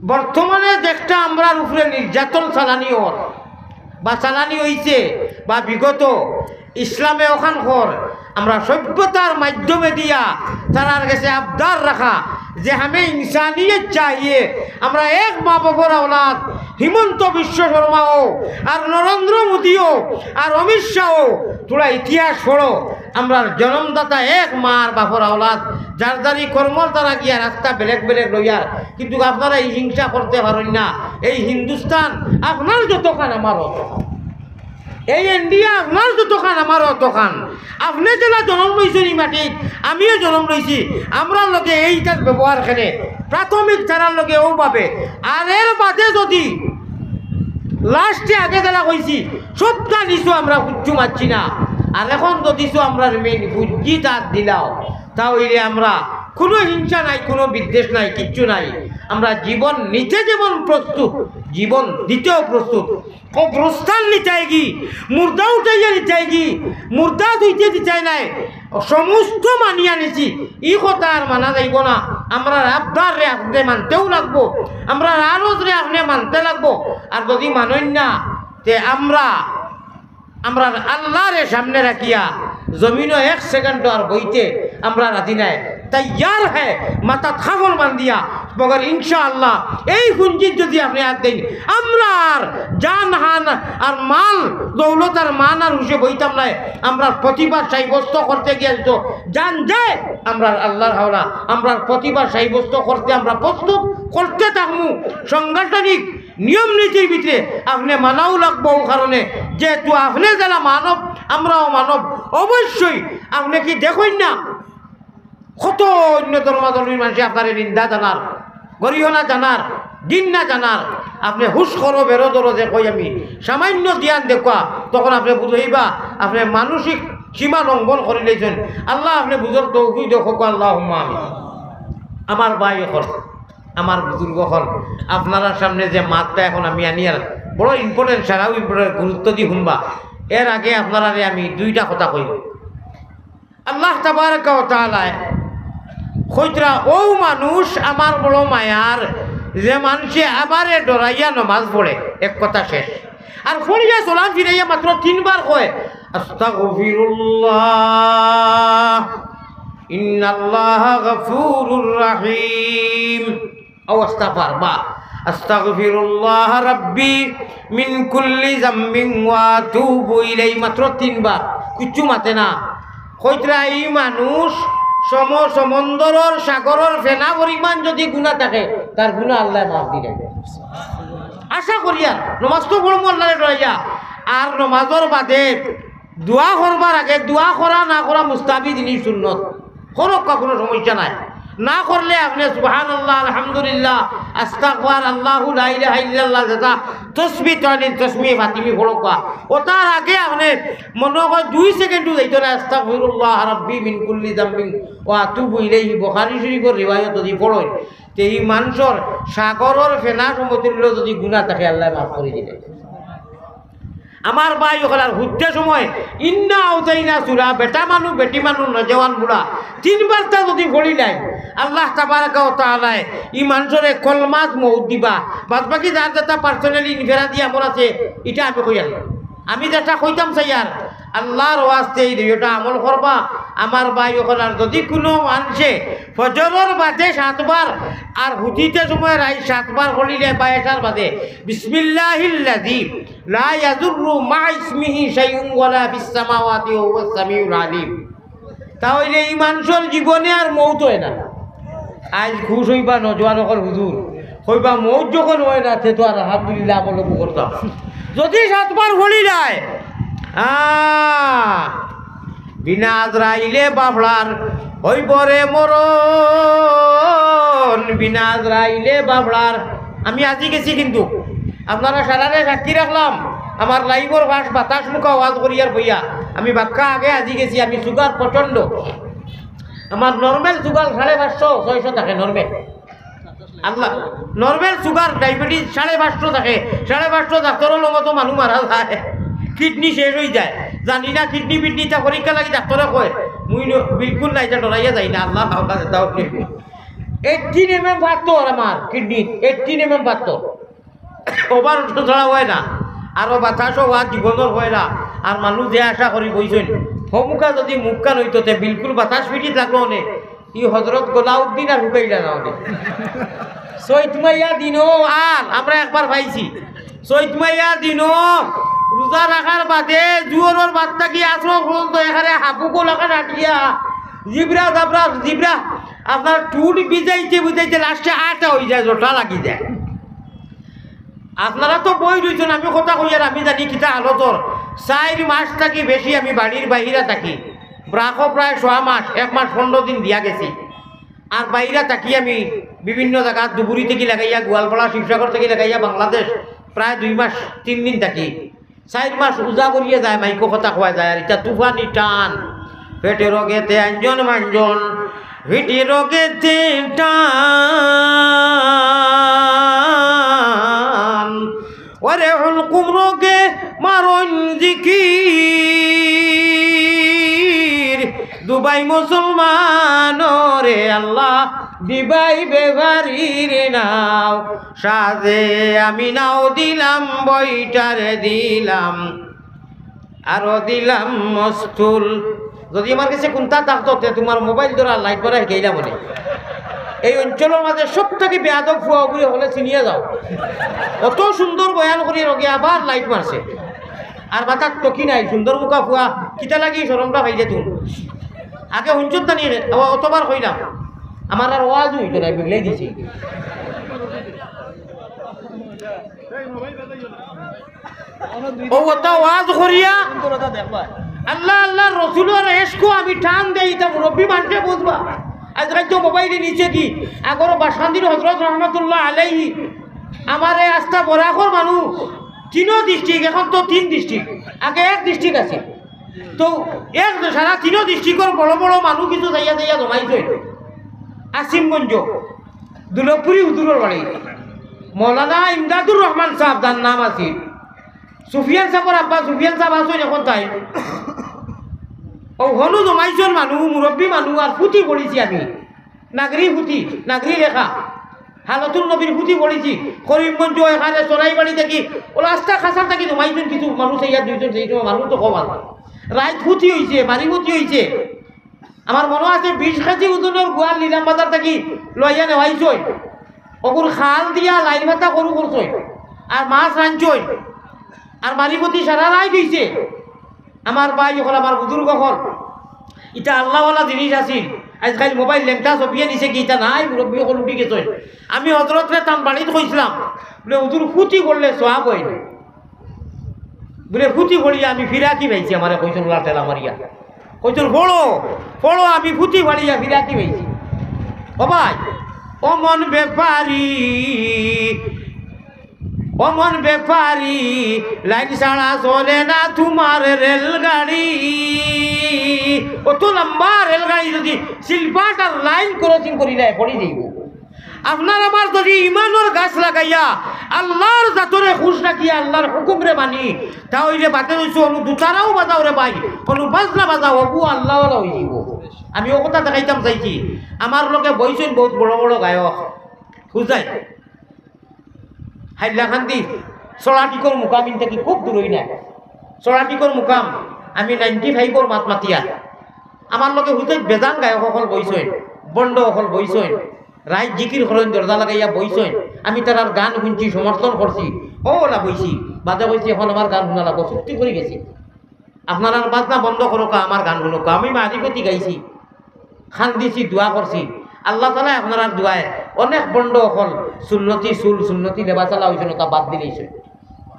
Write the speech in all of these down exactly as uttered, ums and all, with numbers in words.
বর্তমানে দেখটা আমরার উপরে নির্যাতন চালানি অর বা চালানি অইছে বা বিগত ইসলামে অখান কর, আমরা সভ্যতার মাধ্যমে দিয়া তারার গেছে আবদার রাখা যে হামে ইনসানিয়ত চাহিয়ে, আমরা এক মা বাবার আওলাদ, হিমন্ত বিশ্ব শর্মাও আর নরেন্দ্র মোদীও আর অমিত শাহও, তোরা ইতিহাস পড়ো, আমরার জন্মদাতা এক মার বাপর আওলাদ, যার যারি কর্মর দ্বারা গিয়া রাস্তা বেলেগ বেলেগ লইয়ার, কিন্তু আপনারা এই হিংসা করতে পারইন না। এই হিন্দুস্তান আপনার যতখান আমার অতখান, এই ইন্ডিয়া আপনার যতখান আমার অতখান। আপনে যেলা জন্ম লইছইন ই মাটিত, আমিও জন্ম লইছি, আমরার লগে এইটার ব্যবহার কেনে প্রাথমিক তারার লগে অউ ভাবে। আর এর বাদে যদি লাস্টে আগে যেলা কইছি, সবটা নিছো আমরা কিচ্ছু মারছি না। আর এখন যদিছো আমরার মেইন বুদ্ধি তার দিলাও, তা অইলে আমরা কুনু হিংসা নাই, কুনু বিদ্বেষ নাই, কিচ্ছু নাই। আমরা জীবন নিতে যেমন প্রস্তুত, জীবন দিতেও প্রস্তুত। কবরস্থান নিতাইগি, মুর্দা উঠাইয়া নিতাইগি, মুর্দা ধুইতে দিতাই নায়, সমস্ত মানিয়া নিছি। ই কথা আর মানা যাইবো না। আমরার আবদাররে আপনে মানতেও লাগবো, আমরার আরজরে আপনে মানতে লাগবো। আর যদি মানইন না, তে আমরা আমরার আল্লারে সামনে রাখিয়া জমিনো এক সেকেন্ড আর বইতে আমরা রাজি নায়। তৈয়ার হ্যায়, মাথাত কাপড় বান্ধিয়া, মগর ইনশাআল্লাহ এই কুঞ্চিত যদি আপনে আত দেইন, আমরার জান হান আর মাল দৌলত আর মান আর হুশে বইতাম নায়। আমরার প্রতিবাদ সাব্যস্ত করতে গিয়া তো জান যায়, আমরার আল্লার হাওলা, আমরার প্রতিবাদ সাব্যস্ত করতে আমরা প্রস্তুত, করতে থাকমু। সাংগঠনিক নিয়ম নীতির ভিতরে আপনে মানাও লাগবো। অউ কারণে যেহেতু আপনে যেলা মানব, আমরাও মানব, অবশ্যই আপনে কি দেখইন না কত অইন্য ধর্মাধর্মীর মানষে আপনারে নিন্দা জানার, গরিহনা জানার, ঘিন্না জানার। আপনে হুশ করো, বেরো ধরো যে কই আমি, সামান্য জ্ঞান দেখবা, তখন আপনে বুঝইবা আপনে মানসিক সীমা লঙ্ঘন করিলাইছইন। আল্লায় আপনে বুঝর তৌফিক দেউক, আল্লাহুম্মা আমিন। আমার ভাই অকল, আমার বুজুর্গ অকল, আপনারার সামনে যে মাতটা এখন আমি আনিয়ার, বড় important, সারাও important, গুরুত্ব দি হুনবা। এর আগে আপনারারে আমি দুইটা কথা কইমু। আল্লাহ তাবারাকা ওয়া তাআলায় কইতরা, "অউ মানুষ আমার বড় মায়ার, যে মানষে আমারে ডরাইয়া নমাজ পড়ে।" এক কথা শেষ। আর পড়িয়া সালাম ফিরাইয়া মাত্র তিনবার কয়, "আস্তাগফিরুল্লাহ, ইন্নাল্লাহা গাফুরুর রাহিম।" অউ আস্তাগফার, বা আস্তাগফিরুল্লাহ রাব্বি মিন কুল্লি যামবিন ওয়া আতুবু ইলাইহি, মাত্র তিনবার, কিচ্ছু মাতে না। কইতরা, ই মানুষ সম-, সমুন্দরর সাগরর ফেনা পরিমাণ যদি গুনা থাকে, তার গুনা আল্লায় মাফ দিলাইবা। আশা করিয়ার নমাজ তো পড়মু আল্লারে ডরাইয়া, আর নমাজর বাদে দোয়া করবার আগে, দোয়া করা না করা মুস্তাহাবি জিনিস, সুন্নত। করউক্কা, কুনু সমস্যা নাই। না করলে আপনে সুবহানাল্লাহ, আলহামদুলিল্লাহ, আস্তাগফার, আল্লাহু লা ইলাহা ইল্লাল্লাহ, যেটা তসবিহ, তাহলিল, তসবিহ ফাতিমি পড়উক্কা। অতার আগে আপনে মনো কয় দুই সেকেন্ডও যাইতো না, আস্তাগফিরুল্লাহ রাব্বি মিন কুল্লি যামবিন ওয়া আতুবু ইলাইহি, বুখারী শরীফর রিওয়ায়াত যদি পড়ইন, তে ই মানষর সাগরর ফেনা সমতুল্য যদি গুনা থাকে, আল্লায় মাফ করি দিলাইবা। আমার ভাই অকল, আর হুদ্দে সময় ইন্না আউতাইনা সুরা, বেটা মানু, বেটি মানু, নওজোয়ান বুড়া, তিনবারতা যদি পড়িলাইন, আল্লাহ তাবারাকা ওয়া তাআলায় ই মানষরে কলমাত মউত দিবা। বাদ বাকি যার যেটা personally ইনফেরাদি আমল আছে, ইটা আমি কইয়ার না। আমি যেটা কইতাম চাইয়ার, আল্লার ওয়াস্তে ই দুইটা আমল করবা। আমার ভাই অকল, আর যদি কুনু মানষে ফজরর বাদে সাতবার আর হুতিতে সময় রাইত সাতবার পড়িলে বা এশার বাদে, বিসমিল্লাহিল্লাযী লা ইয়াদুররু মাআ ইসমিহি শাইউন ওয়ালা ফিস সামাওয়াতি ওয়া হুয়াস সামিউল আলিম। তা অইলে ই মানষর জীবনে আর মউত অয় না। আইজ খুশ অইবা নওজোয়ান অকল হুজুর, কইবা মউত যখন অয় না, তে তো আর আলহামদুলিল্লাহ আমল করতাম। যদি সাতবার পড়িলায়, আ, বিনা আজরাইলে বাফড়ার, অইবো রে মরণ, বিনা আজরাইলে বাফড়ার। আমি আজি গেছি কিন্তু, আপনারা সারারে সাক্ষী রাখলাম, আমার live-র ফাঁস বাতাস মুখা ওয়াজ করিয়ার বইয়া, আমি বাক্কা আগে আজি গেছি, আমি sugar প্রচণ্ড। আমার normal sugar সাড়ে পাঁচশো, ছয়শো থাকে normal। আল্লাহ, normal sugar, diabetes সাড়ে পাঁচশো থাকে, সাড়ে পাঁচশো ডাক্তরর লগে তো মানুষ মারা যায়। Kidney শেষ অই যায়, জানি না kidney ফিডনি তা পরীক্ষা লাগি ডাক্তরে কয়, মুই ন-, বিলকুল না, ইটা ডরাইয়া যাই না, আল্লাহ হাওলা যেটা হোক। এইটিন এমএম পাথর আমার কিডনিত, এইটিন এমএম পাথর। ওভার ছাড়া অয় না, আরো বাতাসও অওয়া জীবনর অয় না। আর মানুষ যে আশা করি বইছইন, হমুকা যদি মুখখান অইতো, তে বিলকুল বাতাস ফিটি থাকলো অনে। ই হজরত গোলাউদ্দিন আর হুকাইলা না অনে। চৈত মাইয়া দিনো আর আমরা একবার পাইছি। চৈত মাইয়া দিনো রোজা রাখার বাদে জুহরর বাদ থাকি আসর পর্যন্ত এখানে হাবুকো লাখান আটিয়া জিবরা জাবরা জিবরা আপনার টুট ভিজাইতে ভিজাইতে লাস্টে আটা অই যায়, জটা লাগি যায়। আপনারা তো বই রইছইন, আমি কথা কইয়ার আমি জানি কিতা হালতর। চাইর মাস থাকি বেশি আমি বাড়ির বাইরা থাকি। ব্রাকো প্রায় সোয়া মাস, এক মাস পনরো দিন দিয়া গেছি। আর বাইরা থাকি আমি বিভিন্ন জাগাত, ধুবুরি থাকি লাগাইয়া, গোয়ালপাড়া, শিবসাগর থাকি লাগাইয়া, বাংলাদেশ প্রায় দুই মাস তিন দিন থাকি। চাইর মাস উজা করিয়া যায়, মাইকো কথা কওয়া যায়, আর ইটা তুফানি টান। পেটে রোগেতে আঞ্জন মাঞ্জন, পিঠে রোগেতে টান। ওরে হুলকুম রোগে মারইন জিকির, দুবাই মুসলমানরে আল্লাহ দিবাই বেবারির নাও। সাজে আমি নাও দিলাম, বইটারে দিলাম, আরো দিলাম মস্তুল। যদি আমার কাছে কুন্তা থাকতো, তে তুমার মোবাইল ধরা লাইট মারা হিকাইলাম অনে। এই অঞ্চলর মাঝে সব থাকি বেয়াদব ফুয়া অগুরে হকলে চিনিয়া যাও। অত সুন্দর বয়ান করি রোগে আবার লাইট মারছে। আর মাথাত টকি নাই, সুন্দর মুখা ফুয়া, কিতা লাগি শরমটা পাইলে তুমি? আগে হুনছত না নি, অতবার কইলাম। আমার আর ওয়াজও অইতো না, বিগলাই দিছি। ও অতা ওয়াজ করিয়া আল্লাহ, আল্লাহর রসুলর এশকো আমি টান দেই, ইতা মুরব্বি মানষে বুঝবা। আইজ রাইত মোবাইলে নিছে কি, আগর বাসকান্দির হজরত রহমতুল্লাহ আলাইহি, আমারে আস্তা বরাকর মানুষ, তিনো ডিস্ট্রিক্ট, এখন তো তিন ডিস্ট্রিক্ট, আগে এক ডিস্ট্রিক্ট আছিল। তো এক সারা তিনো ডিস্ট্রিক্টর বড় বড় মানুষ কিছু যাইয়া যাইয়া জমাইছে। আসিমগঞ্জ, দুলপুরি হুজুরর বাড়ি, মৌলানা ইমদাদুর রহমান সাহেব তান নাম আছিল। সুফিয়ান সাহেবর আব্বা, সুফিয়ান সাহেব আছইন এখন তাই। ও হনু জমাইছইন মানুষ, মুরব্বি মানুষ, আর ফুতি পড়ছি আমি। নাগরি ফুতি, নাগরি লেখা। হালতুল নবীর ফুতি পড়ছি। করিমগঞ্জ এখানে চড়াইবাড়ি থাকি, ও রাস্তা খাসার থাকি জমাইছইন কিছু মানুষ, ইয়া দুইজন, সেই সময় মানুষ তো কম আছে। রাইত ফুতি অইছে, বাড়ি ফুতি অইছে। আমার মনো আছে বিশ কেজি ওজনর গুয়ার নিলাম বাজার থাকি লইয়া নেওয়াইছইন। অগুর খাল দিয়া লাইন ভাতা গরু করছইন, আর মাছ রানছইন, আর বাড়ি ফুতি সারা রাইত অইছে। আমার ভাই অকল, আমার বুজুর্গ অকল, ইটা আল্লাহওয়ালা জিনিস আছিল। আইজকাইল মোবাইল লেংটা ছবিয়ে নিছে কি, ইটা নাই, মুরব্বি অকল উঠি গেছইন। আমি হজরতরে তান বাড়িত কইছলাম, বুলে, "হুজুর, ফুতি পড়লে সওয়াব অয় না।" বুলে, "ফুতি পড়িয়া আমি ফিরাকি পাইছি," আমারে কইছইন, ওলা ঠেলা মারিয়া। কইছইন, "পড়ো, পড়ো, আমি ফুতি পড়িয়া ফিরাকি পাইছি।" ও ভাই, ও মন ব্যাপারী, ও মন ব্যাপারী, লাইন ছাড়া চলে না তোমার রেলগাড়ি। অত লম্বা রেলগাড়ি যদি সিলপাটার লাইন ক্রসিং করিলে পড়ি যাইব। আপনার আমার যদি ইমানর গাছ লাগাইয়া আল্লাহর জাতরে খুশ রাখিয়া আল্লাহর হুকুমরে মানি, তা অইলে বাদে রইছে অনু দুতারাও বাজাও রে ভাই, অনু বাজনা বাজাও, অগু আল্লাহওয়ালা অইযিব। আমি ও কথা দেখাইতাম চাইছি, আমার লগে বইছইন বহুত বড় বড় গায়ক, বুঝাই হাইলাকান্দি, চড়াটিকর মুকাম ইন থাকি খুব দূরই নাই। চড়াটিকর মুকাম আমি নাইনটি ফাইভর মাত মাতিয়া। আমার লগে হুতে বেজান গায়ক অকল বইছইন, বন্ড অকল বইছইন। রাইত জিকির করইন, দরজা লাগাইয়া বইছইন। আমি তারার গান হুনছি, সমর্থন করছি। ও ওলা বইছি, বাদে কইছি, "এখন আমার গান হুনা লাগবো, চুক্তি করি গেছি।" আপনারার বাজনা বন্ধ করুক্কা, আমার গান হুনুক্কা। আমি মারিফতি গাইছি, খান্দিছি, দোয়া করছি। আল্লাহ তাআলায় আপনারার দোয়ায় অনেক বন্ড অকল সুন্নতি চুল, সুন্নতি লেবাসআলা অইছইন, ওটা বাদ দিলাইছইন।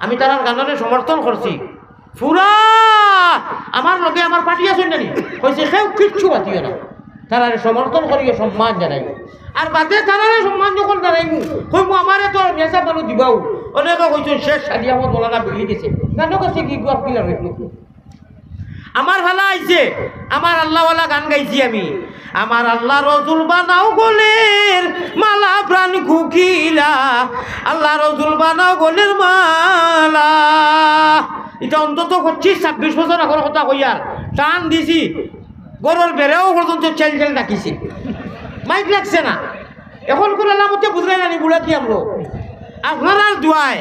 আমি তারার গানরে সমর্থন করছি। পুরা আমার লগে আমার পার্টি আছইন না নি? কইছে, "কেউ কিচ্ছু মাতিও না।" তারারে সমর্থন করিও, সম্মান জানাইও। আর বাদে তারারে সম্মান যখন জানাইমু, কইমু, "আমারে তো মেসাব মানুষ দিবাও।" অনেকে কইছইন, "শেষ আলী আহমদ মৌলানা বেরিয়ে গেছে।" গানও গেছে কি গুয়া কিলার হইল। আমার ফালা আইছে, আমার আল্লাহওয়ালা গান গাইছি আমি। আমার আল্লাহ রসুল বানাও গলের মালা প্রাণ কুকিলা, আল্লাহ রসুল বানাও গলের মালা। ইটা অন্তত পঁচিশ ছাব্বিশ বছর আগর কথা কইয়ার, টান দিছি, ঘরর বেড়াও পর্যন্ত চেল চেল ডাকিছে, মাইক লাগছে না। এখন কোন আলামতে বুঝলেন আমি বুড়া কি আমলো? আপনারার দোয়ায়,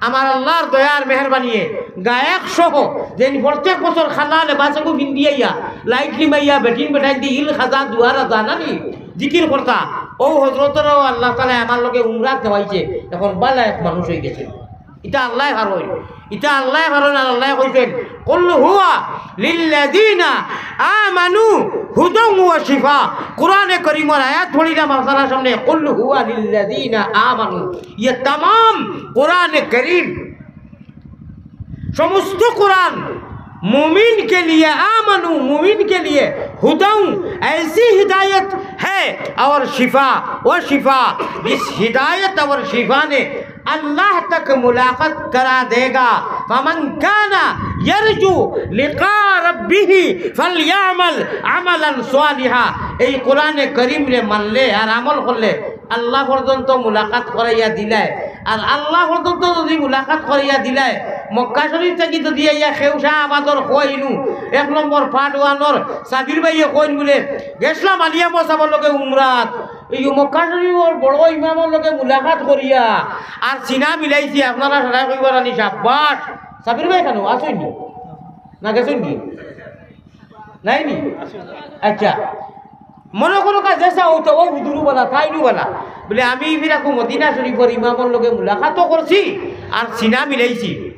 আমার আল্লাহর দয়ার মেহেরবানিয়ে গায়ক সহ যেন প্রত্যেক বছর খালা লেবাসগু ফিন্দিয়া, লাইট নিমাইয়া, বেটিন বেটাইন দি ইল খাজা দুয়ারা জানানি জিকির করতা, ও হজরতরাও আল্লাহ তাআলা আমার লগে উমরাত দেওয়াইছে, এখন বালা এক মানুষ হয়ে গেছে। ইটা আল্লাহ পারইন, ইটা আল্লাহ পারইন। আর আল্লাহ কইছেন, "কুল হুয়া লিল্লাযিনা আমানু হুদাও ওয়া শিফা।" কোরআনে করিমর আয়াত পড়িলাম আপনারার সামনে, "কুল হুয়া লিল্লাযিনা আমানু।" ইয়ে তামাম কোরআনে করিম, সমস্ত কোরআন মুমিন কে লিয়ে, আমানু, মুমিন কে লিয়ে, হুদাও, ऐसी हिदायत है, और शिफा, वो शिफा, जिस हिदायत और शिफा ने अल्लाह तक मुलाकात करा देगा। फमन काना यरजू लिका रब्बिही फलयामल अमलन सालिहा। এই কোরআনে করিমরে মানলে আর আমল করলে আল্লাহ পর্যন্ত মুলাকাত করাইয়া দিলায়। আর আল্লাহ পর্যন্ত যদি মুলাকাত করাইয়া দিলায়, মক্কা শরীফ থাকি যদি আইয়া কেউ শাহ আবাদর কইনু এক নম্বর পার্ট ওয়ানর সাবির ভাইয়ে কইন বুলে, "গেছলাম আলিয়া মোসাবর লগে উমরাত, এই মক্কা শরীফর বড় ইমামর লগে মুলাকাত করিয়া আর সিনা মিলাইছি, আপনারা সারায় কইবার আনি সাব্বাস।" সাবির ভাই কেন আসইনি? না গেছইনি? নাইনি? আচ্ছা, মনে করো কা যেসা হইতো, ও হুজুরু বলা, তাইনু বলা। বলে, "আমি ফিরাকু মদিনা শরীফর ইমামর লগে মুলাকাতও করছি আর সিনা মিলাইছি।"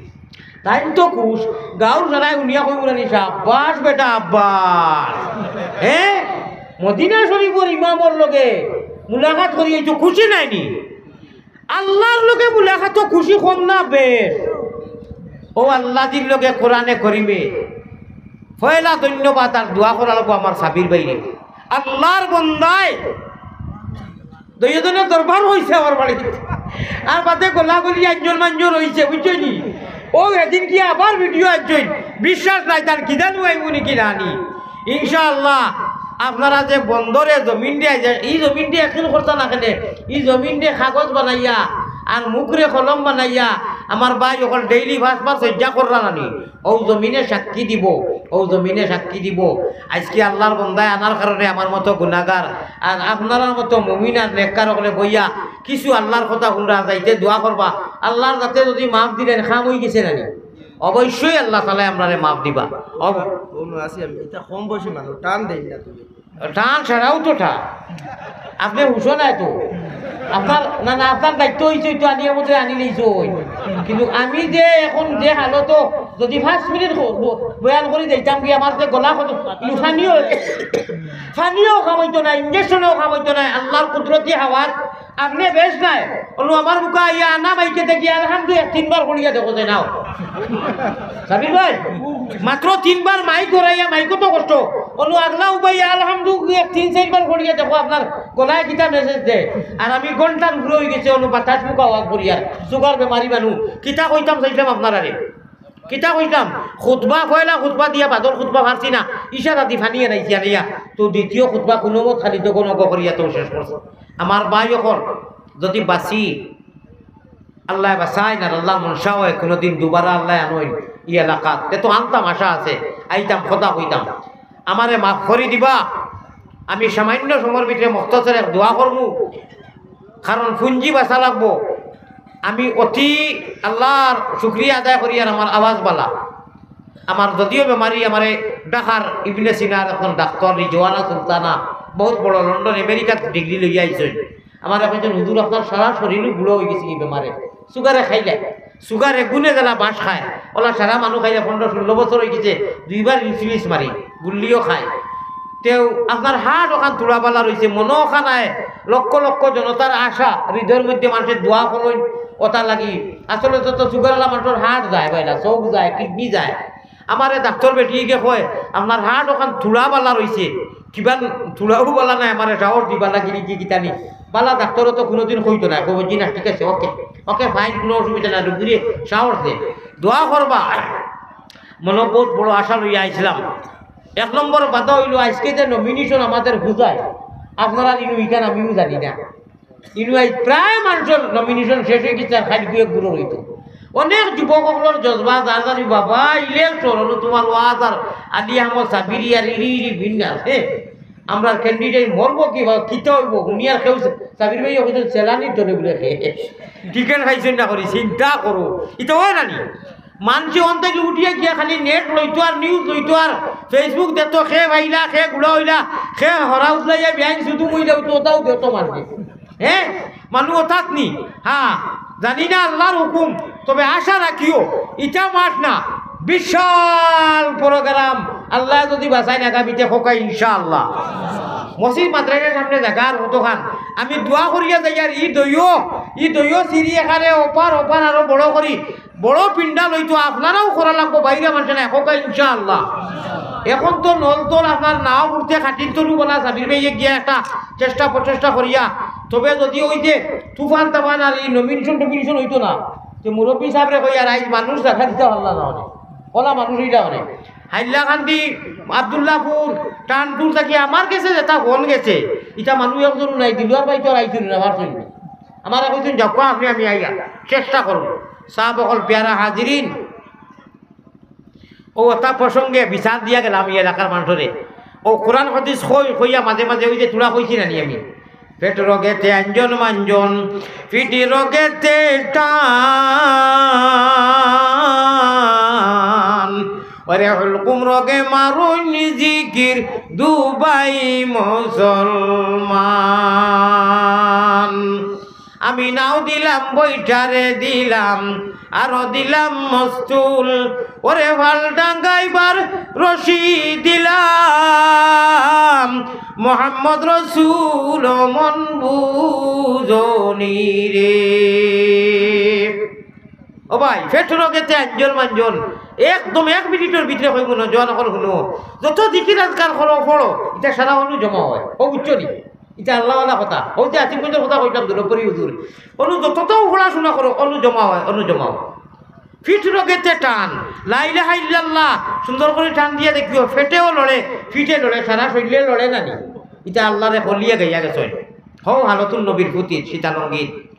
তাইন তো খুশ, গাউর সারায় হুনিয়া কইবুলানি, "সাব্বাস বেটা, আব্বাস।" হ্যাঁ, মদিনা শরীফর ইমামর লগে মুলাকাত করি এই তো খুশি নাইনি? আল্লাহর লগে মুলাকাত তো খুশি কম না বেশ? ও আল্লাহজির লগে কোরআনে করিমে পয়লা ধন্যবাদ আর দোয়া করা লাগবো আমার সাবির ভাইরে। আল্লাহর বন্দায় দুইজনে দরবার হইছে আমার বাড়িত, আর বাদে গোলাগুলি আঞ্জর মাঞ্জর হইছে, বুঝছইনি? ও এদিন কি আবার ভিডিও আনছইন, বিশ্বাস নাই তার কি জানু আইবো নাকি নানি। ইনশাআল্লাহ, আপনারা যে বন্দরে জমিন দিয়া যে, এই জমিন দিয়া একদিন করতা না কেনে, এই জমিন দিয়া কাগজ বানাইয়া আর মুখরে কলম বানাইয়া আমার ভাই অকল ডেইলি পাঁচবার সজ্জা কররা নানি, ও জমিনে সাক্ষী দিব, ও জমিনে সাক্ষী দিব। আজকে আল্লাহর বন্দায় আনার কারণে আমার মতো গুনাহগার আর আপনারার মতো মুমিন আর নেককার অকলে বইয়া কিছু আল্লাহর কথা হুনরা, যাইতে দোয়া করবা, আল্লাহর যাতে যদি মাফ দিলেন, কাম হই গেছে নানি। অবশ্যই আল্লাহ তাআলায় আমরারে মাফ দিবা। অব- অনু আছি আমি, এটা কম বয়সী মানুষ, টান দেন না তুমি। টান ছাড়াও তো টান। আপনি হুশো নাই তো। আপনার, না, না, আপনার দায়িত্ব হইছে তো আনিয়া মধ্যে আনি নিয়েছে ওই। কিন্তু আমি যে এখন যে হালত, যদি পাঁচ মিনিট ব-, ব-, বয়ান করি যাইতাম কি, আমার যে গলা কত, কিন্তু পানিও, পানিও কাম হইতো না, ইঞ্জেকশনেও কাম হইতো না, আল্লাহর কুদরতি হাওয়াত। আপনি বেশ নাই, অনু আমার মুখে আইয়া আনা মাইকে দেখি আলহামদু এক তিনবার করিয়া দেখো যে নাও। সাবির ভাই, মাত্র তিনবার মাইক ঘুরাইয়া মাইকও তো কষ্ট। অনু আগলা উবাইয়া আলহামদু এক তিন চারবার করিয়া দেখো আপনার গলায় কিতা মেসেজ দে। আর আমি ঘন্টার উপরে হয়ে গেছে অনু বাতাস মুখা ওয়াক করিয়া। সুগার বেমারি মানু। কিতা কইতাম চাইতাম আপনারারে। কিতা কইতাম? খুতবা, পয়লা খুতবা দিয়া বাদর খুতবা পারছি না। ইশারা দি ফানিয়ে নাইছি আনিয়া। তো দ্বিতীয় খুতবা কোনো মত খালি তো কোনো করিয়া তো শেষ করছে। আমার ভাই অকল যদি বাঁচি, আল্লাহ বাঁচাইন আর আল্লাহ মনশা হয়, কোনোদিন দুবারা আল্লাহ আনইন ই এলাকাত, তে তো আনতাম, আশা আছে, আইতাম, কথা কইতাম। আমারে মাফ করি দিবা, আমি সামান্য সময়ের ভিতরে মুখতসর এক দোয়া করমু, কারণ পুঞ্জি বাঁচা লাগবো। আমি অতি আল্লাহর শুকরিয়া আদায় করি, আর আমার আওয়াজ বালা। আমার যদিও বেমারি, আমারে ঢাকার ইবনে সিনার এখন ডাক্তার রিজওয়ানা সুলতানা, বহুত বড় লন্ডন আমেরিকাত ডিগ্রি লইয়া আইছইন। আমারে কইছইন, "হুজুর, আপনার সারা শরীরও বুড়া হয়ে গেছে কি বেমারে? সুগারে খাইলে, সুগারে গুণে জ্বালা বাঁশ খায়, ওলা সারা মানুষ খাইলে পনেরো ষোলো বছর হয়ে গেছে, দুইবার ইনসুলিন মারি, গুল্লিও খায়। তেও আপনার হার্ট ওখান তুড়া বালা রইছে, মনো ওখানায় লক্ষ লক্ষ জনতার আশা, হৃদয়ের মধ্যে মানুষের দোয়া করইন, ওটা লাগি। আসলে তো, তো সুগার আলা মানুষের হার্ট যায় বাইলা, চোখ যায়, কিডনি যায়।" আমারে ডাক্তার বেটিয়ে কয়, "আপনার হার্ট ওখান তুড়া বালা রইছে, কিবা তুড়াও বালা নাই, আমারে সাহস দিবা লাগি নি কি কিতানি।" বালা ডাক্তারও তো কোনোদিন কইতো না, কইবো, "জি না, ঠিক আছে, ওকে, ওকে, ফাইন, কোনো অসুবিধা নাই, রুগীরে সাহস দে, দোয়া করবা।" মনো বহুত বড় আশা লইয়া আইছিলাম। এক নম্বর বাধা হইলো, আজকে যে নমিনেশন আমাদের বুঝায়, আপনারা ইনু ইখান আমিও জানি না। ইনু আজ প্রায় মানুষের নমিনেশন শেষ হয়ে গেছে, আর খালি দুই এক গুলো রইতো। অনেক যুবক অকলর জজবা, যার যার বাবা, ইলেকশন হলো তোমার ওয়াজ আর আলী আহমদ সাবিরি আর ইরি ইরি ভিন্ন আছে। আমরার ক্যান্ডিডেট মরবো কি বা কিতা অইবো? হুনিয়ার কেউ সাবির ভাইয়ে কইছইন, "সেলানির তলে বুলে খে।" টিকিট পাইছইন না করি, চিন্তা করো। ইতা অয় না নি? মানষে অন থাকি উঠিয়া গিয়া খালি নেট লইতো আর নিউজ লইতো আর Facebook দেখতো, খে পাইলা, খে গুড়া অইলা, খে হরা উদলাইয়া বেআইন শুধু মইলা অইতো, অতাউ দেখতো মানষে। হে? মানুষ অতাত নি? হ্যাঁ, জানি না আল্লার হুকুম, তবে আশা রাখিও, ইটা মাঠ না, বিশাল প্রোগ্রাম। আল্লায় যুদি বাচাইন আগামীতে, কউক্কা ইনশাআল্লাহ। মসজিদ মাদ্রাসার সামনে জাগা আর কতখান? আমি দোয়া করিয়া যাইয়ার, ই দইও, ই দইও সিঁড়ি এখানে ওপার ওপার আরো বড় করি, বড় পিন্ডাল অইতো, আপনারাও করা লাগবো, বাইরা মানষে নায়, কউক্কা ইনশাআল্লাহ। এখন তো নল তল আপনার নাও উঠতে খাটির তলু বলা সাবির ভাইয়ে গিয়া একটা চেষ্টা প্রচেষ্টা করিয়া, তবে যুদি ওই যে তুফান তাফান আর ই নমিনেশন টমিনেশন অইতো না, তে মুরব্বি সাবরে কইয়ার আইজ মানুষ দেখা দিতা পারলা না অনে, অলা মানুষ অইলা অনে। হাইলাকান্দি, আব্দুল্লাপুর, টানপুর থাকি আমার গেছে যেটা ফোন গেছে, ইটা মানুষ একজনও নাই, দিলওয়ার ভাই তো আর আইছইন না, পারছইন না। আমারে কইছইন, "যাউক্কা আপনে, আমি আইয়া চেষ্টা করমু।" সাব অকল, পেয়ারা হাজিরিন, অউ অতা প্রসঙ্গে বিচার দিয়া গেলাম ই এলাকার মানষরে। অউ কোরআন হাদিস কই, কইয়া মাঝে মাঝে ওই যে থুড়া কইছি না নি আমি, পেট রোগেতে আঞ্জন মাঞ্জন, পিঠি রোগেতে টান, ওরে হুলকুম রোগে মারইন জিকির দুবাই মুসলমান। আমি নাও দিলাম বৈঠারে দিলাম, আরো দিলাম মস্তুল, ওরে ফাল টাঙ্গাইবার রশি দিলাম, মোহাম্মদ রসুল মন বুঝনি রে। ও ভাই, পেট রোগেতে আঞ্জন মাঞ্জন, একদম এক মিনিটর ভিতরে কইমু না, জোয়ান অকল হুনো, যত জিকির আজকার করো, পড়ো, ইটা সারা অনু জমা অয়। ও বুঝছো নি? ইটা আল্লাহওয়ালা কথা। অউ যে আসিফগঞ্জর কথা কইলাম, দুলপুরি হুজুর। অনু যতটাও পড়াশোনা করো, অনু জমা অয়, অনু জমা অয়। পিঠ রোগেতে টান, লা ইলাহা ইল্লাল্লাহ, সুন্দর করি টান দিয়া দেখিও, পেটেও লড়ে, পিঠে লড়ে, সারা শরীরে লড়ে না নি। ইটা আল্লারে কলিয়ে গাইয়া গেছে। হউ হালতুন নবীর ফুতির, সীতালঙ্গিত।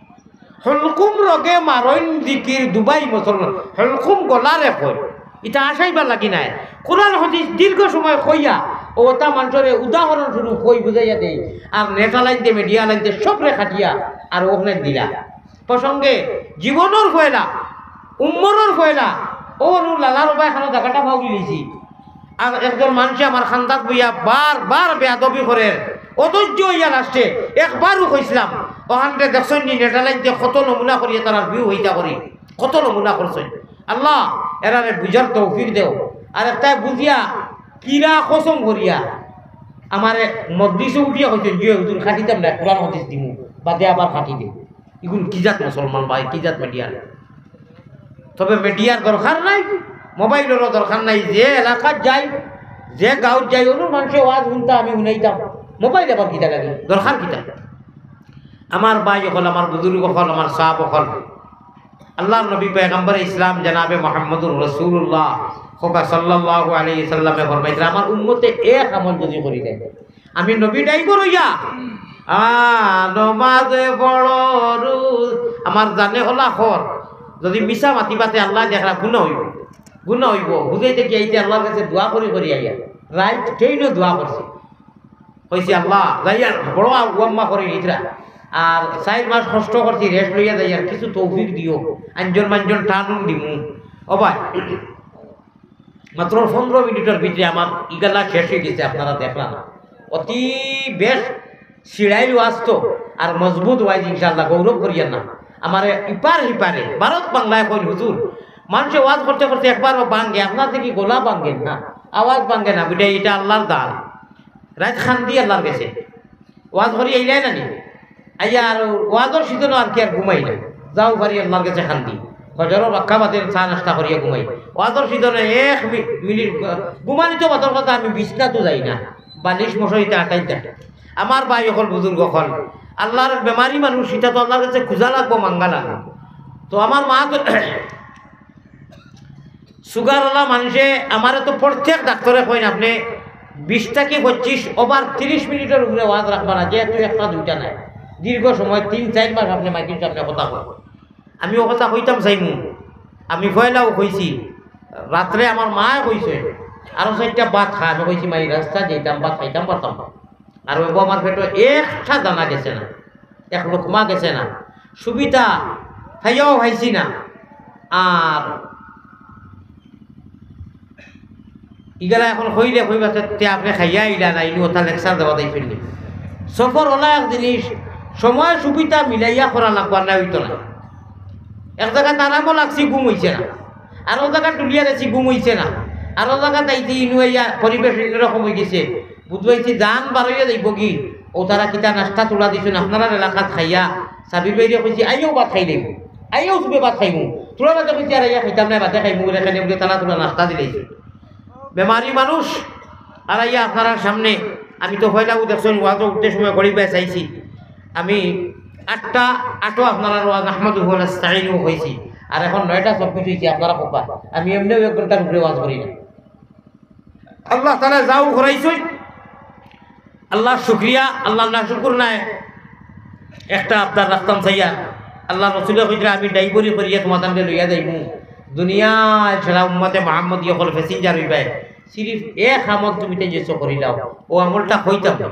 হুলকুম রোগে মারইন জিকির দুবাই মুসলমান। হুলকুম গলারে কয়। ইটা আশাইবার লাগি নায়। কোরআন হাদিস দীর্ঘ সময় কইয়া, অউ অতা মানষরে উদাহরণ স্বরূপ কই বুঝাইয়া দেই। আর নেটা লাইনতে, মিডিয়া লাইনতে সবরে কাটিয়া আর অখানে দিলা। প্রসঙ্গে জীবনর পয়লা, উমরর পয়লা, অউ অনু লালার বায় খানো জাগাটা ফাউলি লিছি। আর একজন মানষে আমার খান্দাত বইয়া বার বার বেয়াদবি করের, অধৈর্য অইয়া লাস্টে একবারও কইছলাম, অখানরে দেখছইন নি নেটা লাইনতে কত নমুনা করিয়া তারার ভিউ অইতা করি, কত নমুনা করছইন। আল্লাহ, এরারে বুঝার তৌফিক দেও। আর একটায় বুঝিয়া কিরা কসম করিয়া আমারে মজলিসো উঠিয়া কইছইন, "জি হুজুর, কাটিতাম না, কোরআন হাদিস দিমু, বাদে আবার কাটি দে।" ইগুন কি জাত মুসলমান ভাই, কি জাত মিডিয়া? তবে মিডিয়ার দরকার নাই, মোবাইলরও দরকার নাই। যে এলাকাত যাই, যে গাঁওত যাই, অনুর মানষে ওয়াজ হুনতা আমি হুনাইতাম, মোবাইল আবার কিতা লাগে, দরকার কিতা? আমার ভাই অকল, আমার বুজুর্গ অকল, আমার সাব অকল, আল্লাহর নবী পয়গম্বরে ইসলাম জনাবে মুহাম্মদুর রাসূলুল্লাহ কউক্কা সাল্লাল্লাহু আলাইহি ওয়াসাল্লামে ফরমাইছইন, আমার উম্মতে এক আমল যুদি করি দেয়, আমি নবী ড্রাইভার অইয়া, আ, নমাজ পড়ো, রোজ, আমার জানে হলা খর। যুদি মিছা মাতিবাতে আল্লায় দেখরা গুনা অইবো, গুনা অইবো। বুঝাইতে কি আইতে আল্লাহর কাছে দোয়া করি করি আইয়া, রাইত ট্রেইনো দোয়া করছি, কইছি, "আল্লাহ, যাইয়ার বড় আ-, ওয়াম্মা করি ইতরা, আর চাইর মাস কষ্ট করছি, রেস্ট লইয়া যাইয়ার, কিছু তৌফিক দিও, আঞ্জন মাঞ্জন টানুন দিমু।" ও ভাই, মাত্র পনেরো মিনিটর ভিতরে আমার ইগালা শেষ অই গেছে, আপনারা দেখরা না। অতি বেশ সিরাইল ওয়াজ তো, আর মজবুত ওয়াজ ইনশাআল্লাহ, গৌরব করিয়েন না। আমারে ইপার হিপারে, ভারত বাংলায় কইল, "হুজুর, মানষে ওয়াজ করতে করতে একবারও ভাঙ্গে, আপনার দেখি গলা ভাঙ্গে না, আওয়াজ ভাঙ্গে না, বুঝে ইটা আল্লাহর দান।" রাইত খান্দি আল্লাহর গেছে। ওয়াজ করি আইলাই না নি? আইয়া আর ওয়াজর সিজনও আর কি আর ঘুমাই না। যাও পারি আল্লাহর গেছে খান্দি। ফজরর রাক্কা বাদে চা নাস্তা করিয়া ঘুমাই। ওয়াজর সিজনে এক মি-, মিনিট ঘু-, ঘুমানি তো বাদর কথা, আমি বিছনাত যাই না। বালিশ মশারিতে আটাই থাকে। আমার ভাই অকল, বুজুর্গ অকল, আল্লাহর বেমারি মানুষ, ইটা তো আল্লাহর গেছে খুজা লাগবো, মাঙ্গা লাগবো। তো আমার মা তো সুগারআলা মানষে, আমারে তো প্রত্যেক ডাক্তরে কইন, "আপনে বিশ থাকি পঁচিশ over তিরিশ মিনিটর উপরে ওয়াজ রাখবা না, যেহেতু একটা দুইটা নায়, দীর্ঘ সময় তিন চাইর মাস আপনে মাইকির সামনে কথা কইন।" আমি অউ কথা কইতাম চাইমু, আমি পয়লাও কইছি, রাত্রে আমার মায় কইছে, "আরো চাইরটা ভাত খা।" আমি কইছি, "মাই, রাস্তা যাইতাম, ভাত খাইতাম পারতাম না।" আর অউ আমার পেটো একটা দানা গেছে না, এক লোকমা গেছে না, সুবিধা পাইয়াও পাইছি না। আর ইগুলা এখন কইলে কইবা, "তে, তে আপনে খাইয়া আইলা না, ইনু অতা lecture দেওয়া দেই ফিরলি।" সফর অলা এক জিনিস, সময় সুবিধা মিলাইয়া করা লাগবো, আর না অইতো না। এক জাগাত আরামও লাগছে, ঘুম অইছে না, আর অউ জাগাত ডুলিয়া রইছি, ঘুম অইছে না, আর অউ জাগাত আইছি, ইনু আইয়া পরিবেশ অন্যরকম অইগেছে, বুঝবাইছি জান বারইয়া যাইবোগি। অউ তারা কিতা নাস্তা তুলা দিছইন, আপনারার এলাকাত খাইয়া সাবির ভাইরে কইছি, "আইও ভাত খাইলাইমু, আইও তুমি ভাত খাইমু।" তুলা বাদে কইছি, "আর আইয়া খাইতাম না, বাদে খাইমু," বলে কেনে বলে তারা তুলা নাস্তা দিলাইছে। বেমারি মানুষ, আর আইয়া আপনারার সামনে, আমি তো পয়লাউ দেখছইন, ওয়াজও উঠতে সময় ঘড়ি বায় চাইছি, আমি আটটা আটো আপনারার ওয়াজ নাহমাদুহু ওয়া নাস্তাইনুহু কইছি, আর এখন নয়টা চব্বিশ অইছে, আপনারা কউক্কা, আমি এমনেও এক ঘন্টার উপরে ওয়াজ করি না। আল্লাহ তাআলা যাও করাইছইন, আল্লাহর শুকরিয়া, আল্লাহর নাশুকুর নায়। একটা আবদার রাখতাম চাইয়ার, আল্লাহর রসুলে কইতরা, "আমি ড্রাইভারি করিয়া তোমাতানরে লইয়া যাইমু, দুনিয়ার সারা উম্মতে মুহাম্মদী অকল passenger অইবায়, সিরিফ এক আমল তুমিতাইন যেছো করিলাও।" অউ আমলটা কইতাম,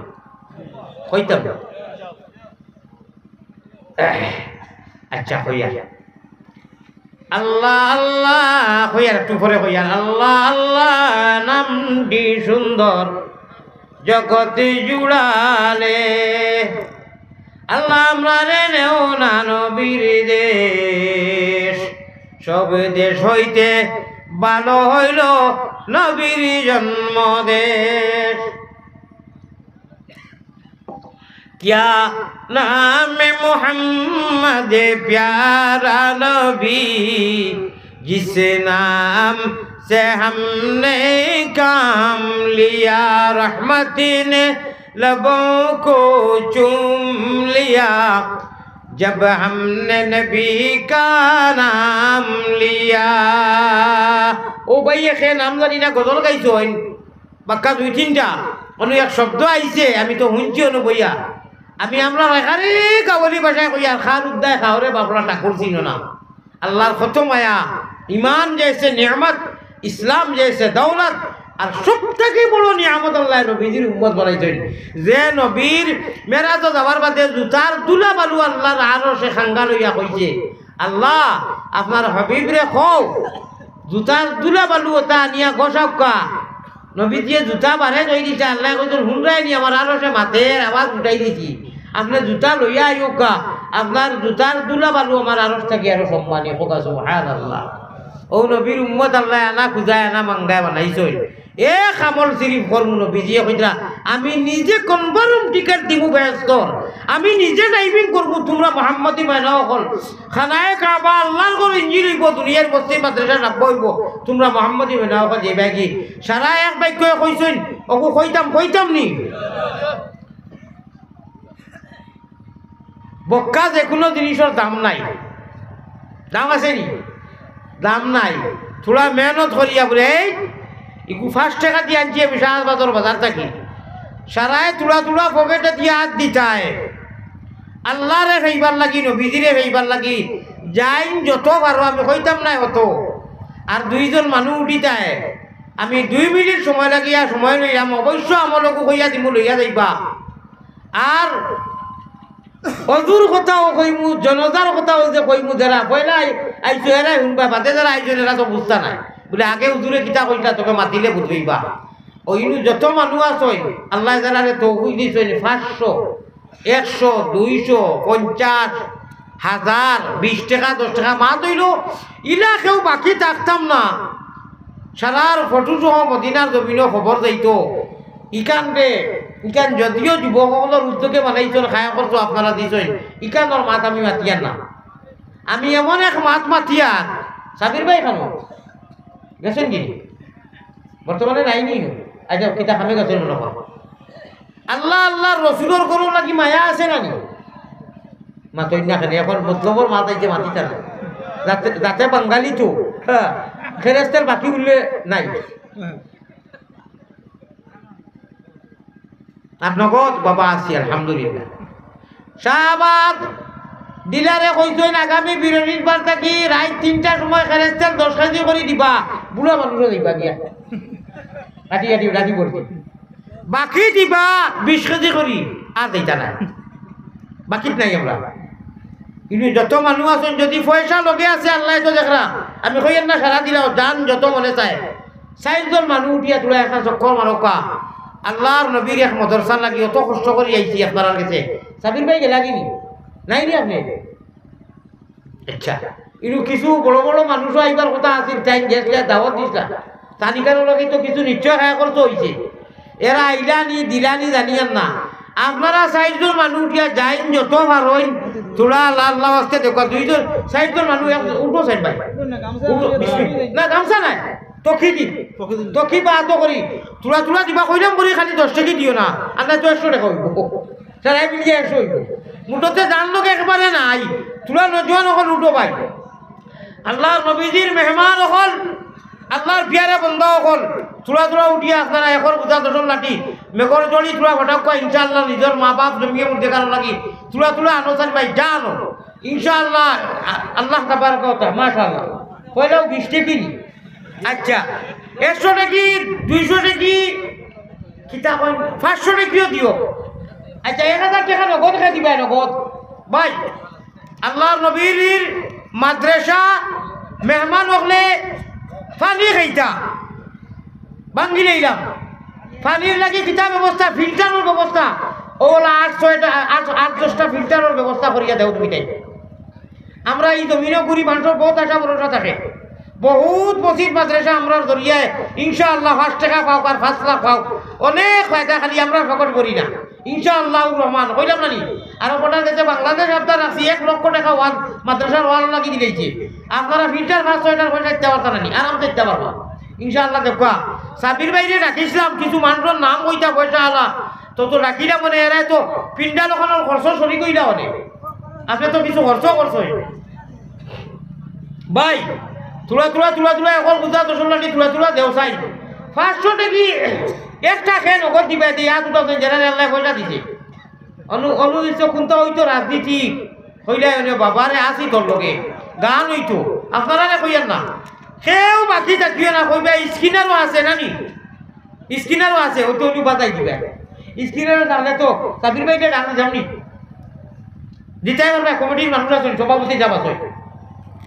কইতাম। আচ্ছা, কইয়ার। আল্লাহ, আল্লাহ, কইয়ার, একটু পরে কইয়ার। আল্লাহ, আল্লাহ, নামটি সুন্দর, জগত জুড়ালে। আল্লাহ, আমরারে নেও না নবীর দেশ, সব দেশ হইতে ভালো হইল নবীর জন্ম দেশ। کیا نام محمد پیارا نبی، جس نام سے ہم نے کام لیا، رحمت نے لبوں کو چوم لیا، جب ہم نے نبی کا نام لیا۔ অউ ভাইয়ে কে নাম জানি না, গজল গাইছইন। বাক্কা দুই তিনটা, অনো এক শব্দ আইছে, আমি তো হুনছি অনো বইয়া। আমি আমরার এখানে গাওয়ালি ভাষায় কইয়ার, "খার উদ্দায় খাওরে বাপরা ঠাকুর চিনো না।" আল্লাহর কত মায়া, ইমান জেসে নিয়ামত, ইসলাম জেসে দৌলত, আর সব থাকি বড় নিয়ামত আল্লায় নবীজির উম্মত বানাইছইন। যে নবীর মেরাজো যাওয়ার বাদে জুতার ধুলা বালু আল্লাহর আরশে কাঙ্গাল অইয়া কইছে, "আল্লাহ, আপনার হাবিবরে কও, জুতার ধুলা বালু অতা আনিয়া ঘষাউক্কা।" নবীজিয়ে জুতা বারে থই দিছে, আল্লায় কইছইন, "হুনরায়নি, আমার আরশে মাতের, আওয়াজ উঠাই দিছি। আপনে জুতা লইয়া আইউক্কা, আপনার জুতার ধুলা বালু আমার আরশ থাকি আরো সম্মানী।" কউক্কা সুবহানাল্লাহ। অউ নবীর উম্মত আল্লায় আনা খুজায়, আনা মাংগায় বানাইছইন। এক আমল সিরিফ করমু, নবীজিয়ে কইতরা, "আমি নিজে confirm ticket দিমু বেহেস্তর, আমি নিজে driving করমু, তুমরা মুহাম্মদী ময়না অকল।" খানায়ে কাবা আল্লাহর ঘর ইঞ্জিন অইবো, দুনিয়ার মসজিদ মাদ্রাসা সাব্বা অইবো, তুমরা মুহাম্মদী ময়না অকল যাইবায়গি। সারা এক বাক্যে কইছইন, অগু কইতাম, কইতাম নি? বক্কা যেকুনু জিনিসর দাম নাই, দাম আছে নি? দাম নাই। থুড়া মেহনত করিয়া বুলে, এই ইগু পাঁচ টেকা দি আনছি আমি শাহবাজর বাজার থাকি। সারায় থুড়া থুড়া পকেটে দিয়া আত দিতায়। আল্লাহরে পাইবার লাগি, নবীজিরে পাইবার লাগি, যাইন যত পারো, আমি কইতাম নায় অত। আর দুইজন মানুষ উঠিতায়, আমি দুই মিনিট সময় লাগিয়া সময় লইলাম, অবশ্য আমলকু কইয়া দিমু, লইয়া যাইবা। আর অজুর কথাও কইমু, জনাজার কথাও যে কইমু, যেরা পয়লা আই-, আইছো এরাউ হুনবা, বাদে যেরা আইছো এরা তো বুঝতা নায়। বুলে, "আগে হুজুরে কিতা কইতা, তোকে মাতিলে বুঝবায়।" অইনু যত মানুষ আছইন, আল্লায় যেরারে তৌফিক দিছইন, পাঁচশো, একশো, দুইশো, পঞ্চাশ, হাজার, বিশ টেকা, দশ টেকা মাত অইলো, ইলা কেউ বাকি থাকতাম না। সারার ফটো সহ মদিনার জমিনো খবর যাইতো। ইখানরে, ইখান যদিও যুবক অকলর উদ্যোগে বানাইছইন, খায়া খরচ আপনারা দিছইন, ইখানর মাত আমি মাতিয়ার না। আমি এমন এক মাত মাতিয়ার, সাবির ভাই খানো গেছইন কি? বর্তমানে নাইনি। আচ্ছা, কিতা কামে গেছইন মনে কর। আল্লাহ, আল্লাহর রসুলর ঘরর লাগি মায়া আছে না নি? মাতইন না কেনে? এখন মতলবর মাত আইছে, মাতিতা না। যাতে, যাতে বাঙালি তো, হ্যাঁ, খেরেস্তার বাকি উল্লে নাই। আপনার কত বাবা আছি, আলহামদুলিল্লাহ। শাহবাজ ডিলারে কইছইন, আগামী বৃহস্পতিবার থাকি রাইত তিনটার সময় খেরেস্তার দশ কেজি করি দিবা, বুড়া মানুষও দিবা গিয়া। কাটি কাটি রাজি করছি। বাকি দিবা বিশ কেজি করি, আর দিতা না, বাকিত নাই আমরা। কিন্তু যত মানুষ আছইন, যদি পয়সা লগে আছে, আল্লায় তো দেখরা। আমি কইয়ার না, সারা দিলাও, যান যত মনে চায়। চাইরজন মানুষ উঠিয়া তুলা একটা চক্কর মারউক্কা। আল্লার নবীর এক মাদ্রাসার লাগি অত কষ্ট করি আইছি আপনারার গেছে। সাবির ভাই গেলা গি নি? নাই নি আপনে? আচ্ছা, ইনু কিছু বড় বড় মানুষও আইবার কথা আছিল, তাইন গেছলা, দাওয়াত দিছলা। তানিকার লাগি তো কিছু নিশ্চয় খায়া খরচ অইছে। এরা আইলা নি, দিলা নি, জানিয়ার না। আপনারা চাইরজন মানুষ উঠিয়া যাইন, যত পারইন, তুলা আল্লার ওয়াস্তে দেখো, দুইজন, চাইরজন মানুষ, এক, উঠো চাইন ভাই। উঠো, বিসমিল্লাহ। না, গামছা নাই, তকি দি। তকি বা আতো করি। তুলা তুলা দিবা কইলাম করি, খালি দশ টেকা দিও না, আর না তো একশো টেকা অইবো। সারাই মিলিয়া একশো অইবো। মুঠতে যান লোক একবারে নাই। তুলা নজওয়ান অকল উঠো ভাই। আল্লার নবীজির মেহমান অকল, আল্লার পিয়ারা বন্দা অকল, তুলা তুলা উঠিয়া আপনারা একর বুঝা দশর লাঠি, মেঘর জড়ি তুলা ফটাক্কা, ইনশাআল্লাহ নিজর মা বাপ জমিয়ে মুর্দে কারো লাগি, তুলা তুলা আনো চাইন ভাই, যা আনো। ইনশাআল্লাহ, আ-, আল্লাহ তাবারাকা ওয়া তাআলা, মাশাআল্লাহ। কইলাও বিশ টেকা নি। আচ্ছা, একশো টেকা, দুইশো টেকা, কিতা কইন, পাঁচশো টেকাও দিও। আচ্ছা, এক হাজার টেকা নগদ কে দিবা, নগদ। ভাই, আল্লার নবীর মাদ্রাসা মেহমান অকলে পানি খাইতা, ভাঙ্গি লইলাম। পানির লাগি কিতা ব্যবস্থা, ফিল্টারর ব্যবস্থা, অউলা আট ছয়টা, আট, আট দশটা ফিল্টারর ব্যবস্থা করিয়া দেও তুমি তাই। আমরা ই জমিনো ঘুরি, মানষর বউত আশা ভরসা থাকে। বউত মসজিদ মাদ্রাসা আমরার জরিয়ায় ইনশাআল্লাহ পাঁচ টেকা পাউক আর পাঁচ লাখ পাউক, অনেক ফায়দা, খালি আমরা ফকট করি না। ইনশাআল্লাহুর রহমান, কইলাম না নি? আর অপরটার গেছে বাংলাদেশ আবদার রাখছি, এক লক্ষ টেকা ওয়াল, মাদ্রাসার ওয়াল লাগি দিলাইছে। আপনারা ফিল্টার পাঁচ ছয়টার পয়সা দিতা পারতা না নি? আরামসে দিতা পারবা। ইনশাআল্লাহ দেখবা। সাবির ভাইরে ডাকিছলাম, কিছু মানষর নাম কইতা পয়সা আলা, তো তো ডাকিলাম মানে এরায় তো পিন্ডাল অখানর খরচ শরিক অইলা অনে। আপনে তো কিছু খরচ করছইন। ভাই, তুলা, তুলা, তুলা, তুলা, একর বুঝা দশর লাঠি, তুলা, তুলা, দেও চাইন। পাঁচশো টেকা, একটা খেন নগদ দিবা, দে, ইয়া দুটা আছে, যারা আল্লায় পয়সা দিছে। অনু-, অনু দিছে, কুনটা অইতো রাজনীতি, কইলা, অনে বাবারে, আছি তোর লগে, গান অইতো, আপনারারে কইয়ার না। কেউ বাকি থাকিও না, কইবা, স্ক্রিনারও আছে, না নি? স্ক্রিনারও আছে, অইতো, অইতো বাজাই দিবা। স্ক্রিনারও জানে তো, সাবির ভাইরে ডাক যাওনি। দিতায় পারবা, কমিটির মানুষ আছইন, সভাপতি সাব আছইন।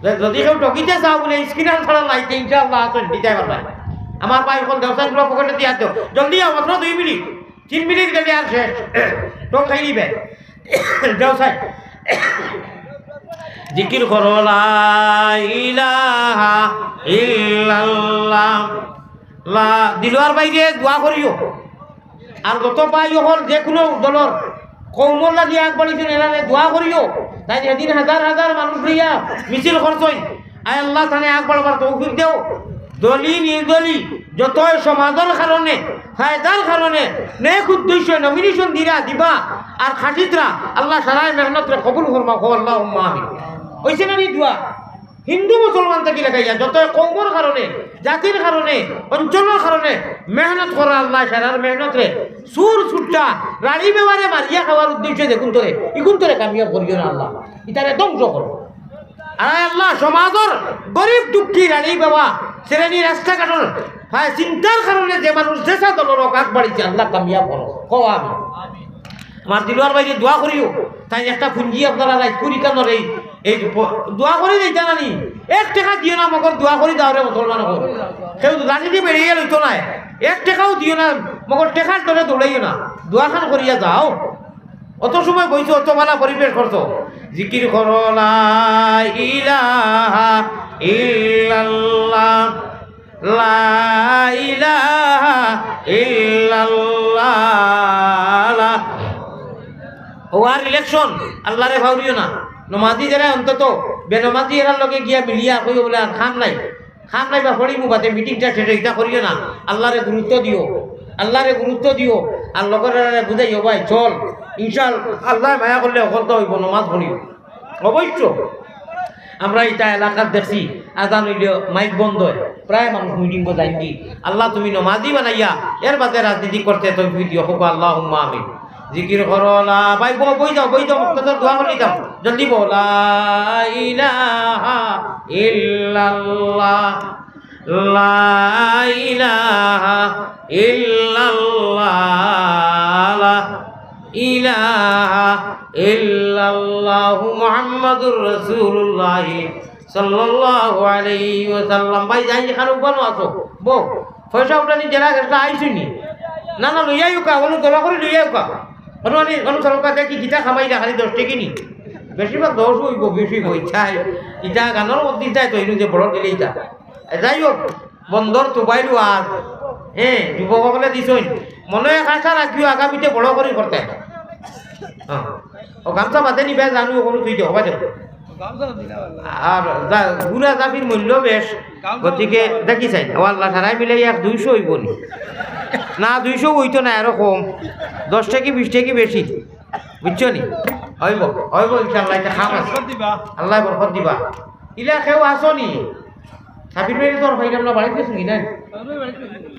য-, যদি কেউ ঠকিতে চাও বুলে, স্ক্রিনার ছাড়া নাই, তে ইনশাআল্লাহ আছইন, দিতায় পারবা। আমার ভাই অকল দেও চাইন, পুরা পকেটে দিয়া দেও। জলদি আও, মাত্র দুই মিনিট, তিন মিনিট গেলে আর শেষ। ঠক খাই নিবে। দেও চাইন। জিকির করো, লা ইলাহা ইল্লাল্লাহ। লা, দিলওয়ার ভাইরে দোয়া করিও। আর যত ভাই অকল যে কুনু দলর কওমর লাগি আগ বাড়িছইন, এরারে দোয়া করিও। তাইন এদিন হাজার হাজার মানুষ লইয়া মিছিল করছইন। আয় আল্লাহ, তানে আগ বাড়বার তৌফিক দেও। দলি নির্দলি যতই সমাজর কারণে, ফায়দার কারণে, নেক উদ্দেশ্যে নমিনেশন দিরা দিবা, আর খাটিতরা, আল্লাহ সারায় মেহনতরে কবুল ফরমাও, কও আল্লাহুম্মা আমিন। অইছে না নি দোয়া? হিন্দু মুসলমান থাকি লাগাইয়া যত কওমর কারণে, জাতির কারণে, অঞ্চলর কারণে মেহনত করা, আল্লাহ সারার মেহনতরে চুর চুট্টা রাড়ি বেওয়ারে মারিয়া খাওয়ার উদ্দেশ্যে যেকুনতরে, ইকুনতরে কামিয়াব করিও না আল্লাহ, ইতারে ধ্বংস করো। আর আল্লাহ সমাজর গরিব দুঃখী রাড়ি বেওয়া শ্রেণী রাস্তাঘাটর, হ্যাঁ, চিন্তার কারণে যে মানুষ যেছা দলর অউক আগ বাড়িছে, আল্লাহ কামিয়াব করো। কও আমিন। আমার দিলওয়ার ভাইরে দোয়া করিও, তাইন একটা পুঞ্জি আপনারা রাইজ করি কানোর এই, এই প-, দোয়া করি দিতা না নি? এক টেকা দিও না, মগর দোয়া করি দাও রে মুসলমান অকল। কেউ লাঠি দি বেড়াইয়া লইতো নায়, এক টেকাও দিও না, মগর টেকার ডরে দৌড়াইও না, দোয়াখান করিয়া যাও। অত সময় বইছো, অত বালা পরিবেশ করছো, জিকির করো, লা ইলাহা ইল্লাল্লাহ। লা ইলাহা ইল্লাল্লাহ। ও আর ইলেকশন, আল্লারে ফাউরিও না। নমাজি যেরা অন্তত বেনমাজি এরার লগে গিয়া মিলিয়া কইও বুলে, "আর কাম নাই, কাম নাই বা পড়িমু বাদে, মিটিংটা শেষ, ইটা করিও না।" আল্লারে গুরুত্ব দিও, আল্লারে গুরুত্ব দিও। আর লগর এরারে বুঝাইও, "ভাই চল, ইনশাআল্লাহ আল্লায় মায়া করলে হকলতা অইবো, নমাজ পড়িও।" অবশ্য আমরা ইটা এলাকাত দেখছি, আজান অইলে মাইক বন্ধ অয়, প্রায় মানুষ মিটিংও যাইন গি। আল্লাহ তুমি নমাজি বানাইয়া এর বাদে রাজনীতি করতে তৌফিক দিও, কও আল্লাহুম্মা আমিন। জিকির করো, লা, ভাই বই, বই যাও, বই যাও, মুক্তাসর দোয়া করি যাও, জলদি বলো, লা ইলাহা ইল্লাল্লাহ, লা ইলাহা ইল্লাল্লাহ। ইলাহা ইল্লাল্লাহু মুহাম্মাদুর রাসূলুল্লাহ সাল্লাল্লাহু আলাইহি ওয়াসাল্লাম। ভাই, যাই যেখানো উবানো আছো, বউ, পয়সা উঠানি যারা গেছলা আইছইন নি? না, না, লইয়া আউক্কা, অনু দলা করি লইয়া আউক্কা। অনু আনি, অনু সরকার দেখি কিতা কামাইলা, খালি দশ টেকি নি। বেশিরভাগ দশ অইবো, বিশ অইবো, ইচ্ছা হয়। ইটা গানর মধ্যে ইটা তো, ইনু যে বড় দিলে ইটা। এ, যাই হোক, বন্দর তুবাইল ওয়াজ, হ্যাঁ, যুবক অকলে দিছইন। মনো অয় আশা রাখিও আগামীতে বড় করি করতে। হ্যাঁ। ও গামছা বাদে নিবা জানু, অকলু তুই দে, হবা দে। আর যা, গুড়া জাফির মূল্য বেশ, গতিকে দেখি চাই। ও আল্লাহ, সারাই মিলে এক দুইশো অইবো নি? না, দুইশো অইতো না, আরো কম। দশ টেকি, বিশ টেকি বেশি। বুঝছো নি? অইবো, অইবো ইনশাআল্লাহ, ইটা খাম আছে। আল্লাহ বরকত দিবা। ইলা কেউ আছো নি? সাবির ভাইরে তো আর পাইলাম না, বাড়িত গেছইন নি না?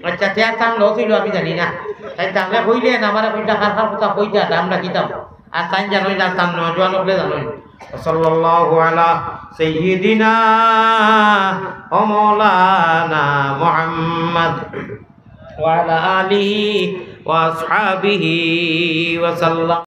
আচ্ছা, তে আর তান লস অইলো, আমি জানি না। তাইন তানরে কইলে না, আমারে কইতা, কার কার কথা কইতা, আমরা কিতাম। আর তাইন জানইন, আর তান নওজোয়ান অকলে জানইন। সাল্লাল্লাহু আলা সাইয়্যিদিনা ওয়া মাওলানা মুহাম্মদ ওয়া আলা আলিহি ওয়া আসহাবিহি ওয়া সাল্লাম।